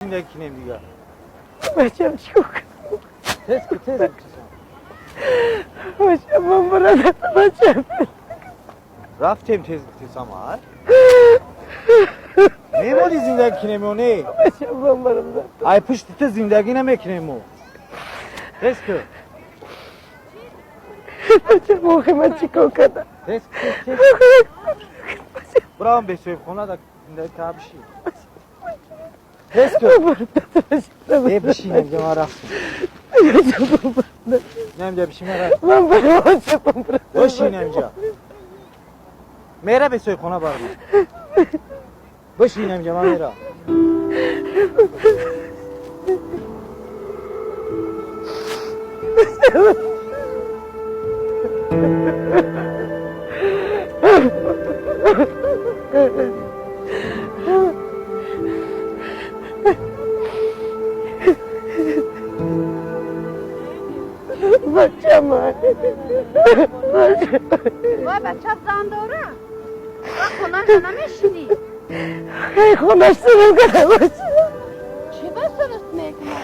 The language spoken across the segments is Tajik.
Зиндагӣ кинем дига. Бачам, чикор кунам? Тез ки, тез. Бачам, ман барам, бачам. Рафтем, тез тезам, ай. Мемонӣ зиндагӣ кинем ё не? Бачам, ман барам. Ай пушти ту зиндагӣ намекунем мо. Тез ки. Бачам, охи ман чикор кардам? Тез, тез, тез. Бравам бесоҳибхона да зиндагӣ ка биши. Тез ки. Е, бишин инҷа, ман рафтем. Немҷа бишин, ман рафтем. Ман барам, бачам, ман барам. Бишин инҷа. Мера бесоҳибхона барам. Бишин инҷа, ман мера. Бачам. Вай, бача зан дора? Ва хонаша намешинӣ? Ай, хонаш сирам кардам, бачам. Чӣ ба сирист мекунад?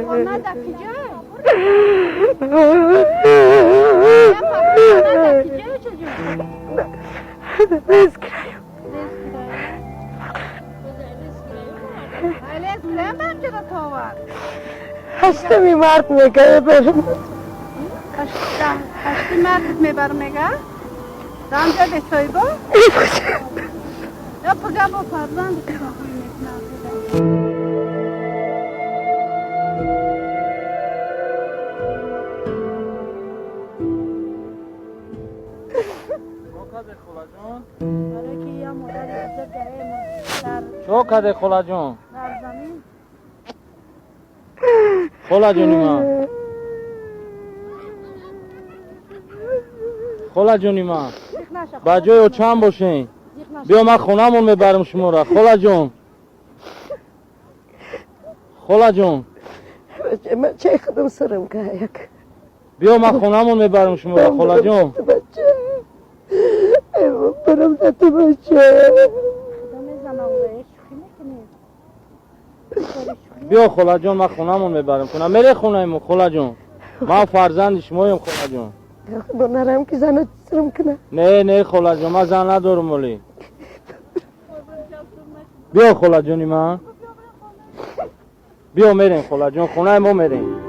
Хона да киҷой? Хона да киҷой, чуҷо? Лес краю. Лес краю бамҷада товар. 8 март мега барам. 8 март мебарам мега? Рамҷа бесоҳибо? Ё пага бо фарзанд мекунад. Чо каде, холаҷон? Холаҷони ман. Холаҷони ман. Ба ҷои очам бошен. Биё, ман хонамон мебарам шуморо, холаҷон. Холаҷон. Ман чай худам сарам як. Биё, ман хонамон мебарам шуморо, холаҷон. Бача. Ай, барам да ту, бача. Биё, холаҷон, ман хонамон мебарам. Куна мере хонаи мо, холаҷон. Ман фарзанди шумоем, холаҷон. Бо нарам ки зана сарам куна. Не, не, холаҷон, ман зан надорам оли. Биё, холаҷони ман. Биё, мерем, холаҷон, хонаи мо мерем.